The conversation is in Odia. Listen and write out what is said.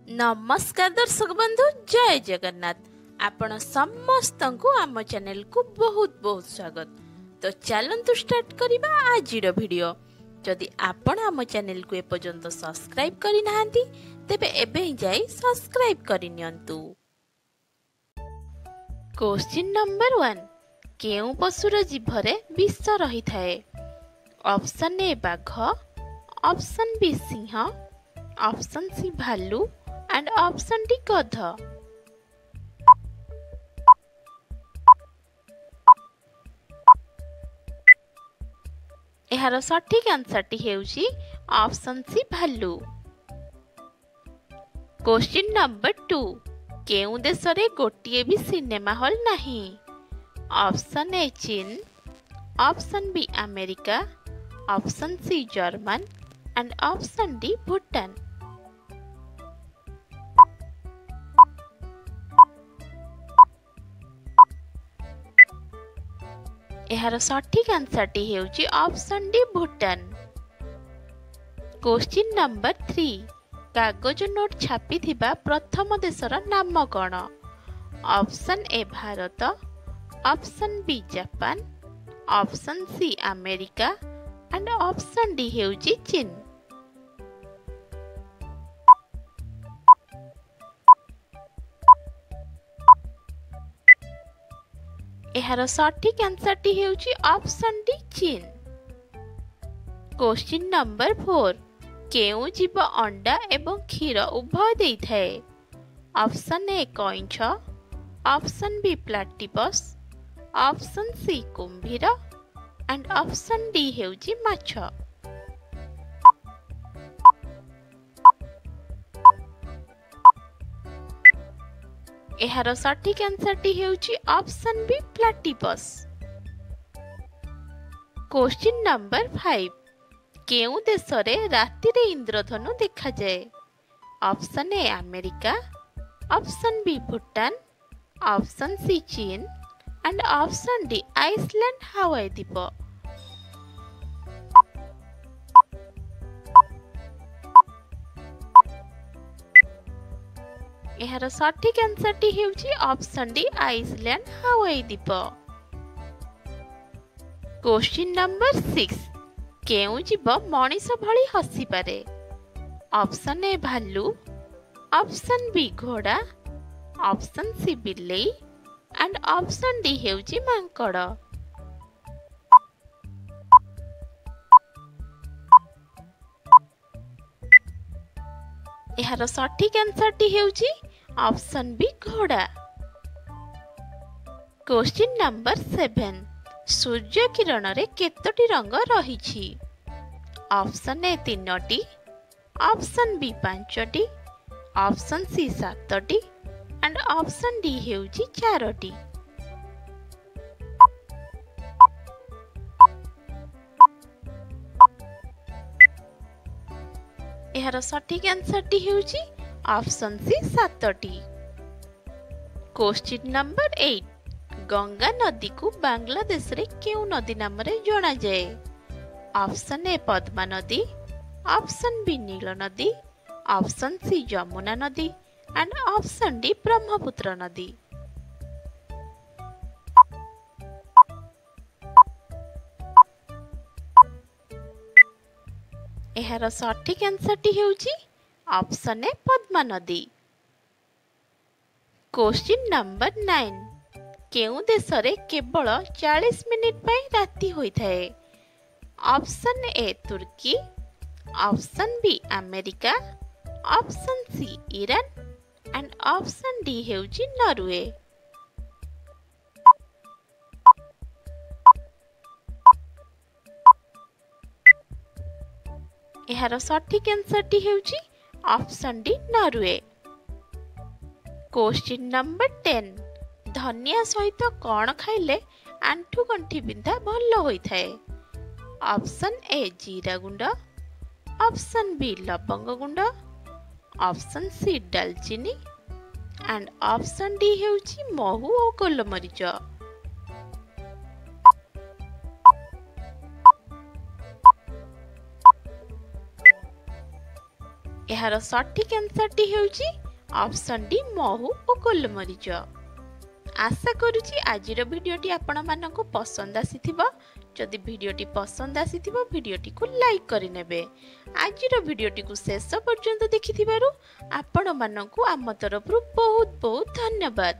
ନମସ୍କାର ଦର୍ଶକ ବନ୍ଧୁ, ଜୟ ଜଗନ୍ନାଥ। ଆପଣ ସମସ୍ତଙ୍କୁ ଆମ ଚ୍ୟାନେଲକୁ ବହୁତ ବହୁତ ସ୍ୱାଗତ। ତ ଚାଲନ୍ତୁ ଷ୍ଟାର୍ଟ କରିବା ଆଜିର ଭିଡ଼ିଓ। ଯଦି ଆପଣ ଆମ ଚ୍ୟାନେଲକୁ ଏପର୍ଯ୍ୟନ୍ତ ସବସ୍କ୍ରାଇବ୍ କରିନାହାନ୍ତି, ତେବେ ଏବେ ହିଁ ଯାଇ ସବସ୍କ୍ରାଇବ୍ କରିନିଅନ୍ତୁ। କୋଶ୍ଚିନ୍ ନମ୍ବର 1, କେଉଁ ପଶୁର ଜିଭରେ ବିଷ ରହିଥାଏ? ଅପସନ୍ ଏ ବାଘ, ଅପସନ୍ ବି ସିଂହ, ଅପସନ୍ ସି ଭାଲୁ ଆଣ୍ଡ ଅପସନ୍ ଡି ଗଧ। ଏହାର ସଠିକ୍ ଆନ୍ସରଟି ହେଉଛି ଅପସନ୍ ସି ଭାଲୁ। କୋଶ୍ଚିନ୍ ନମ୍ବର 2, କେଉଁ ଦେଶରେ ଗୋଟିଏ ବି ସିନେମା ହଲ୍ ନାହିଁ? ଅପସନ୍ ଏ ଚୀନ, option B America, option C German and option D Bhutan. ଏହାର ସଠିକ୍ ଆନ୍ସରଟି ହେଉଛି option D Bhutan. Question number 3, କାଗଜ ନୋଟ୍ ଛାପିଥିବା ପ୍ରଥମ ଦେଶର ନାମ କ'ଣ? Option A Bharat, option B Japan, option C America and option D ହେଉଛି ଚୀନ। ଏହାର ସଠିକ୍ ଆନ୍ସରଟି ହେଉଛି ଅପସନ୍ ଡି ଚୀନ। କୋଶ୍ଚିନ୍ ନମ୍ବର 4, କେଉଁ ଜୀବ ଅଣ୍ଡା ଏବଂ କ୍ଷୀର ଉଭୟ ଦେଇଥାଏ? ଅପସନ୍ ଏ କଇଁଛ, option B platypus, option C କୁମ୍ଭୀର ଆଣ୍ଡ ଅପସନ୍ ଡି ହେଉଛି ମାଛ। ଏହାର ସଠିକ୍ ଆନ୍ସରଟି ହେଉଛି option B platypus. Question number 5, କେଉଁ ଦେଶରେ ରାତିରେ ଇନ୍ଦ୍ରଧନୁ ଦେଖାଯାଏ? Option A America, option B Bhutan, option C ଚୀନ and option D Iceland Hawaii ଦ୍ୱୀପ। ଏହାର ସଠିକ୍ ଆନ୍ସରଟି ହେଉଛି ଅପସନ୍ ଡି ଆଇସଲ୍ୟାଣ୍ଡ ହାୱାଇ ଦ୍ୱୀପ। କୋଶ୍ଚିନ୍ ନମ୍ବର 6, କେଉଁ ଜୀବ ମଣିଷ ଭଳି ହସିପାରେ? ଅପସନ୍ ଏ ଭାଲୁ, ଅପସନ୍ ବି ଘୋଡ଼ା, ଅପସନ୍ ସି ବିଲେଇ ଆଣ୍ଡ ଅପସନ୍ ଡି ହେଉଛି ମାଙ୍କଡ଼। ଏହାର ସଠିକ୍ ଆନ୍ସରଟି ହେଉଛି ଅପସନ୍ ବି ଘୋଡ଼ା। କୋଶ୍ଚିନ୍ ନମ୍ବର 7, ସୂର୍ଯ୍ୟ କିରଣରେ କେତୋଟି ରଙ୍ଗ ରହିଛି? ଅପସନ୍ ଏ 3ଟି, ଅପସନ୍ ବି 5ଟି, ଅପସନ୍ ସି 7ଟି ଆଣ୍ଡ ଅପସନ୍ ଡି ହେଉଛି 4ଟି। ଏହାର ସଠିକ୍ ଆନ୍ସରଟି ହେଉଛି ଅପସନ୍ ସି 7ଟି। କୋଶ୍ଚିନ୍ ନମ୍ବର 8, ଗଙ୍ଗା ନଦୀକୁ ବାଂଲାଦେଶରେ କେଉଁ ନଦୀ ନାମରେ ଜଣାଯାଏ? ଅପସନ୍ ଏ ପଦ୍ମା ନଦୀ, ଅପସନ୍ ବି ନୀଳ ନଦୀ, ଅପସନ୍ ସି ଯମୁନା ନଦୀ ଆଣ୍ଡ ଅପସନ୍ ଡି ବ୍ରହ୍ମପୁତ୍ର ନଦୀ। ଏହାର ସଠିକ୍ ଆନ୍ସରଟି ହେଉଛି ଅପସନ୍ ଏ ପଦ୍ମା ନଦୀ। କୋଶ୍ଚିନ୍ ନମ୍ବର 9, କେଉଁ ଦେଶରେ କେବଳ 40 ମିନିଟ୍ ପାଇଁ ରାତି ହୋଇଥାଏ? Option A Turkey, option B America, option C Iran and option D ହେଉଛି ନରୱେ। ଏହାର ସଠିକ୍ ଆନ୍ସରଟି ହେଉଛି option D Norway. Question number 10, ଧନିଆ ସହିତ କ'ଣ ଖାଇଲେ ଆଣ୍ଠୁ ଗଣ୍ଠି ବିନ୍ଧା ଭଲ ହୋଇଥାଏ? ଅପସନ୍ ଏ ଜିରା ଗୁଣ୍ଡ, ଅପସନ୍ ବି ଲବଙ୍ଗ ଗୁଣ୍ଡ, ଅପସନ୍ ସି ଡାଲଚିନି ଆଣ୍ଡ ଅପସନ୍ ଡି ହେଉଛି ମହୁ ଓ ଗୋଲମରିଚ। ଏହାର ସଠିକ୍ ଆନ୍ସରଟି ହେଉଛି ଅପସନ୍ ଡି, ମହୁ ଓ ଗୋଲମରିଚ। ଆଶା କରୁଛି ଆଜିର ଭିଡ଼ିଓଟି ଆପଣମାନଙ୍କୁ ପସନ୍ଦ ଆସିଥିବ। ଯଦି ଭିଡ଼ିଓଟି ପସନ୍ଦ ଆସିଥିବ, ଭିଡ଼ିଓଟିକୁ ଲାଇକ୍ କରିନେବେ। ଆଜିର ଭିଡ଼ିଓଟିକୁ ଶେଷ ପର୍ଯ୍ୟନ୍ତ ଦେଖିଥିବାରୁ ଆପଣମାନଙ୍କୁ ଆମ ତରଫରୁ ବହୁତ ବହୁତ ଧନ୍ୟବାଦ।